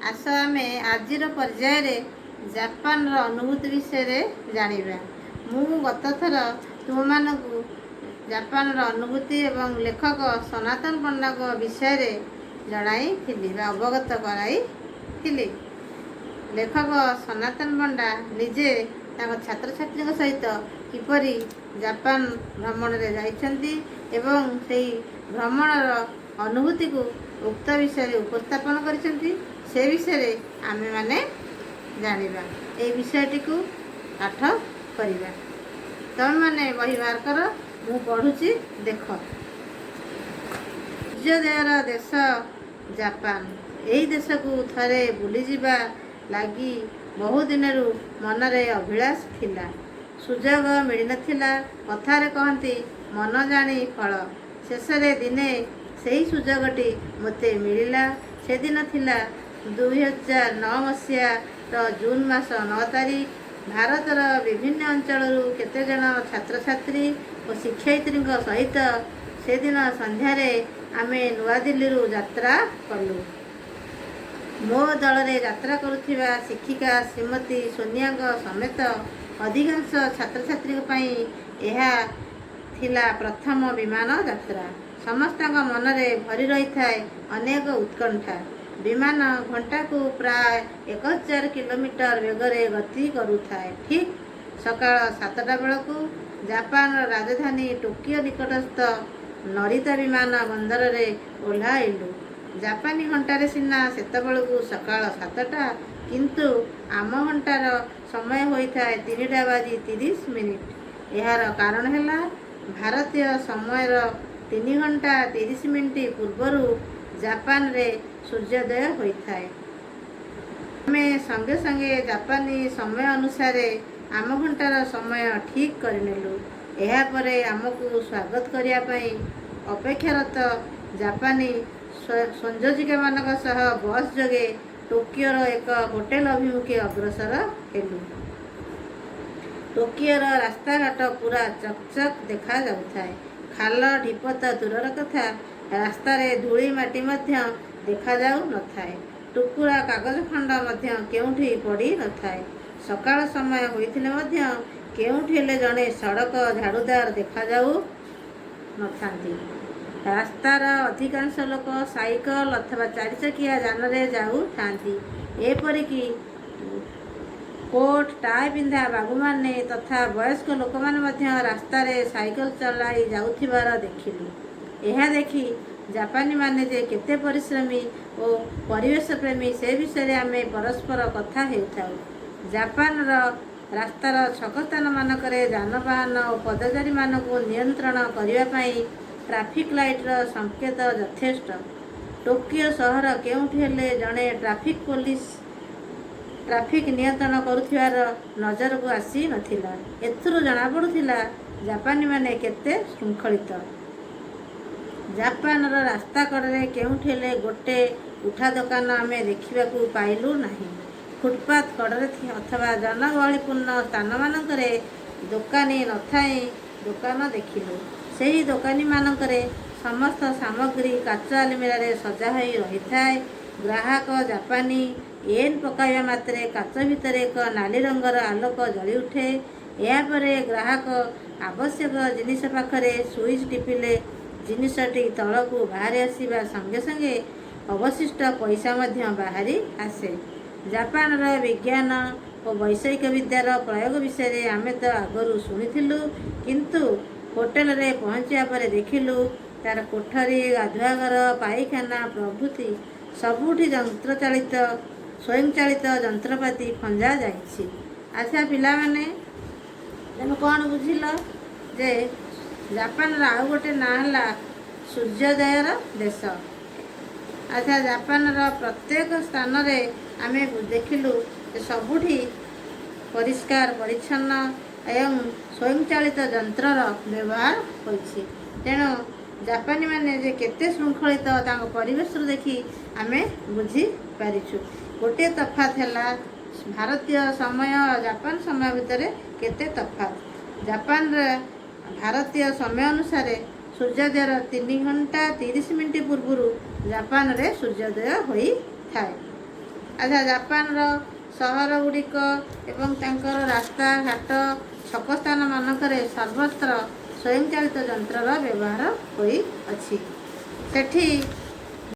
ଆସ, ଆମେ ଆଜିର ପର୍ଯ୍ୟାୟରେ ଜାପାନର ଅନୁଭୂତି ବିଷୟରେ ଜାଣିବା। ମୁଁ ଗତଥର ତୁମମାନଙ୍କୁ ଜାପାନର ଅନୁଭୂତି ଏବଂ ଲେଖକ ସନାତନ ପଣ୍ଡାଙ୍କ ବିଷୟରେ ଜଣାଇଥିଲି ବା ଅବଗତ କରାଇଥିଲି। ଲେଖକ ସନାତନ ପଣ୍ଡା ନିଜେ ତାଙ୍କ ଛାତ୍ରଛାତ୍ରୀଙ୍କ ସହିତ କିପରି ଜାପାନ ଭ୍ରମଣରେ ଯାଇଛନ୍ତି ଏବଂ ସେହି ଭ୍ରମଣର ଅନୁଭୂତିକୁ ଉକ୍ତ ବିଷୟରେ ଉପସ୍ଥାପନ କରିଛନ୍ତି, ସେ ବିଷୟରେ ଆମେମାନେ ଜାଣିବା, ଏହି ବିଷୟଟିକୁ ପାଠ କରିବା। ତମେମାନେ ବହି ବାହାର କର, ମୁଁ ପଢ଼ୁଛି, ଦେଖ। ସୂର୍ଯ୍ୟୋଦୟର ଦେଶ ଜାପାନ। ଏହି ଦେଶକୁ ଥରେ ବୁଲିଯିବା ଲାଗି ବହୁ ଦିନରୁ ମନରେ ଅଭିଳାଷ ଥିଲା। ସୁଯୋଗ ମିଳିନଥିଲା। କଥାରେ କହନ୍ତି, ମନ ଜାଣି ଫଳ। ଶେଷରେ ଦିନେ ସେହି ସୁଯୋଗଟି ମୋତେ ମିଳିଲା। ସେଦିନ ଥିଲା 2009 ମସିହାର ଜୁନ୍ ମାସ 9 ତାରିଖ। ଭାରତର ବିଭିନ୍ନ ଅଞ୍ଚଳରୁ କେତେଜଣ ଛାତ୍ରଛାତ୍ରୀ ଓ ଶିକ୍ଷୟିତ୍ରୀଙ୍କ ସହିତ ସେଦିନ ସନ୍ଧ୍ୟାରେ ଆମେ ନୂଆଦିଲ୍ଲୀରୁ ଯାତ୍ରା କଲୁ। ମୋ ଦଳରେ ଯାତ୍ରା କରୁଥିବା ଶିକ୍ଷିକା ଶ୍ରୀମତୀ ସୋନିଆଙ୍କ ସମେତ ଅଧିକାଂଶ ଛାତ୍ରଛାତ୍ରୀଙ୍କ ପାଇଁ ଏହା ଥିଲା ପ୍ରଥମ ବିମାନ ଯାତ୍ରା। ସମସ୍ତଙ୍କ ମନରେ ଭରି ରହିଥାଏ ଅନେକ ଉତ୍କଣ୍ଠା। ବିମାନ ଘଣ୍ଟାକୁ ପ୍ରାୟ 1000 କିଲୋମିଟର ବେଗରେ ଗତି କରୁଥାଏ। ଠିକ୍ ସକାଳ 7ଟା ବେଳକୁ ଜାପାନର ରାଜଧାନୀ ଟୋକିଓ ନିକଟସ୍ଥ ନରିତା ବିମାନ ବନ୍ଦରରେ ଓହ୍ଲାଇଲୁ। ଜାପାନୀ ଘଣ୍ଟାରେ ସିନା ସେତେବେଳକୁ ସକାଳ 7ଟା, କିନ୍ତୁ ଆମ ଘଣ୍ଟାର ସମୟ ହୋଇଥାଏ 3ଟା ବାଜି 30 ମିନିଟ୍। ଏହାର କାରଣ ହେଲା, ଭାରତୀୟ ସମୟର 3 ଘଣ୍ଟା 30 ମିନିଟ୍ ପୂର୍ବରୁ ଜାପାନରେ ସୂର୍ଯ୍ୟୋଦୟ ହୋଇଥାଏ। ଆମେ ସଙ୍ଗେ ସଙ୍ଗେ ଜାପାନୀ ସମୟ ଅନୁସାରେ ଆମ ଘଣ୍ଟାର ସମୟ ଠିକ୍ କରିନେଲୁ। ଏହାପରେ ଆମକୁ ସ୍ୱାଗତ କରିବା ପାଇଁ ଅପେକ୍ଷାରତ ଜାପାନୀ ସଂଯୋଜିକାମାନଙ୍କ ସହ ବସ୍ ଯୋଗେ ଟୋକିଓର ଏକ ହୋଟେଲ ଅଭିମୁଖେ ଅଗ୍ରସର ହେଲୁ। ଟୋକିଓର ରାସ୍ତାଘାଟ ପୂରା ଚକଚକ୍ ଦେଖାଯାଉଥାଏ। ଖାଲ ଢିପ ତ ଦୂରର କଥା, ରାସ୍ତାରେ ଧୂଳି ମାଟି ମଧ୍ୟ ଦେଖାଯାଉ ନଥାଏ। ଟୁକୁରା କାଗଜ ଖଣ୍ଡ ମଧ୍ୟ କେଉଁଠି ପଡ଼ି ନଥାଏ। ସକାଳ ସମୟ ହୋଇଥିଲେ ମଧ୍ୟ କେଉଁଠି ହେଲେ ଜଣେ ସଡ଼କ ଝାଡ଼ୁଦାର ଦେଖାଯାଉ ନଥାନ୍ତି। ରାସ୍ତାର ଅଧିକାଂଶ ଲୋକ ସାଇକଲ ଅଥବା ଚାରିଚକିଆ ଯାନରେ ଯାଉଥାନ୍ତି। ଏପରିକି କୋଟ୍ ଟାଇ ପିନ୍ଧା ବାବୁମାନେ ତଥା ବୟସ୍କ ଲୋକମାନେ ମଧ୍ୟ ରାସ୍ତାରେ ସାଇକଲ ଚଲାଇ ଯାଉଥିବାର ଦେଖିଲୁ। ଏହା ଦେଖି ଜାପାନୀମାନେ ଯେ କେତେ ପରିଶ୍ରମୀ ଓ ପରିବେଶ ପ୍ରେମୀ, ସେ ବିଷୟରେ ଆମେ ପରସ୍ପର କଥା ହେଉଥାଉ। ଜାପାନର ରାସ୍ତାର ଛକ ସ୍ଥାନମାନଙ୍କରେ ଯାନବାହନ ଓ ପଦଚାରୀମାନଙ୍କୁ ନିୟନ୍ତ୍ରଣ କରିବା ପାଇଁ ଟ୍ରାଫିକ୍ ଲାଇଟ୍ର ସଂକେତ ଯଥେଷ୍ଟ। ଟୋକିଓ ସହର କେଉଁଠି ହେଲେ ଜଣେ ଟ୍ରାଫିକ୍ ପୋଲିସ ଟ୍ରାଫିକ୍ ନିୟନ୍ତ୍ରଣ କରୁଥିବାର ନଜରକୁ ଆସି ନଥିଲା। ଏଥିରୁ ଜଣାପଡ଼ୁଥିଲା, ଜାପାନୀମାନେ କେତେ ଶୃଙ୍ଖଳିତ। ଜାପାନର ରାସ୍ତା କଡ଼ରେ କେଉଁଠି ହେଲେ ଗୋଟେ ଉଠା ଦୋକାନ ଆମେ ଦେଖିବାକୁ ପାଇଲୁ ନାହିଁ। ଫୁଟପାଥ କଡ଼ରେ ଅଥବା ଜନଗହଳିପୂର୍ଣ୍ଣ ସ୍ଥାନମାନଙ୍କରେ ଦୋକାନୀ ନଥାଇ ଦୋକାନ ଦେଖିଲୁ। ସେହି ଦୋକାନମାନଙ୍କରେ ସମସ୍ତ ସାମଗ୍ରୀ କାଚ ଆଲମିରାରେ ସଜା ହୋଇ ରହିଥାଏ। ଗ୍ରାହକ ଜାପାନୀ ୟେନ୍ ପକାଇବା ମାତ୍ରେ କାଚ ଭିତରେ ଏକ ନାଲି ରଙ୍ଗର ଆଲୋକ ଜଳିଉଠେ। ଏହାପରେ ଗ୍ରାହକ ଆବଶ୍ୟକ ଜିନିଷ ପାଖରେ ସୁଇଚ୍ ଟିପିଲେ ଜିନିଷଟି ତଳକୁ ବାହାରି ଆସିବା ସଙ୍ଗେ ସଙ୍ଗେ ଅବଶିଷ୍ଟ ପଇସା ମଧ୍ୟ ବାହାରି ଆସେ। ଜାପାନର ବିଜ୍ଞାନ ଓ ବୈଷୟିକ ବିଦ୍ୟାର ପ୍ରୟୋଗ ବିଷୟରେ ଆମେ ତ ଆଗରୁ ଶୁଣିଥିଲୁ, କିନ୍ତୁ ହୋଟେଲରେ ପହଞ୍ଚିବା ପରେ ଦେଖିଲୁ, ତାର କୋଠରୀ, ଗାଧୁଆଘର, ପାଇଖାନା ପ୍ରଭୃତି ସବୁଠି ସ୍ୱୟଂଚାଳିତ ଯନ୍ତ୍ରପାତି ଖଞ୍ଜା ଯାଇଛି। ଆଚ୍ଛା ପିଲାମାନେ, ତମେ କ'ଣ ବୁଝିଲ ଯେ ଜାପାନର ଆଉ ଗୋଟେ ନାଁ ହେଲା ସୂର୍ଯ୍ୟୋଦୟର ଦେଶ? ଆଚ୍ଛା, ଜାପାନର ପ୍ରତ୍ୟେକ ସ୍ଥାନରେ ଆମେ ଦେଖିଲୁ ଯେ ସବୁଠି ପରିଷ୍କାର ପରିଚ୍ଛନ୍ନ ଏବଂ ସ୍ୱୟଂଚାଳିତ ଯନ୍ତ୍ରର ବ୍ୟବହାର ହୋଇଛି। ତେଣୁ ଜାପାନୀମାନେ ଯେ କେତେ ଶୃଙ୍ଖଳିତ, ତାଙ୍କ ପରିବେଶରୁ ଦେଖି ଆମେ ବୁଝିପାରିଛୁ। ଗୋଟିଏ ତଫାତ୍ ହେଲା, ଭାରତୀୟ ସମୟ ଜାପାନ ସମୟ ଭିତରେ କେତେ ତଫାତ୍। ଜାପାନରେ ଭାରତୀୟ ସମୟ ଅନୁସାରେ ସୂର୍ଯ୍ୟୋଦୟର 3 ଘଣ୍ଟା 30 ମିନିଟ୍ ପୂର୍ବରୁ ଜାପାନରେ ସୂର୍ଯ୍ୟୋଦୟ ହୋଇଥାଏ। ଆଚ୍ଛା, ଜାପାନର ସହର ଗୁଡ଼ିକ ଏବଂ ତାଙ୍କର ରାସ୍ତାଘାଟ, ଛକ ସ୍ଥାନ ମାନଙ୍କରେ ସର୍ବତ୍ର ସ୍ୱୟଂଚାଳିତ ଯନ୍ତ୍ରର ବ୍ୟବହାର ହୋଇଅଛି। ସେଠି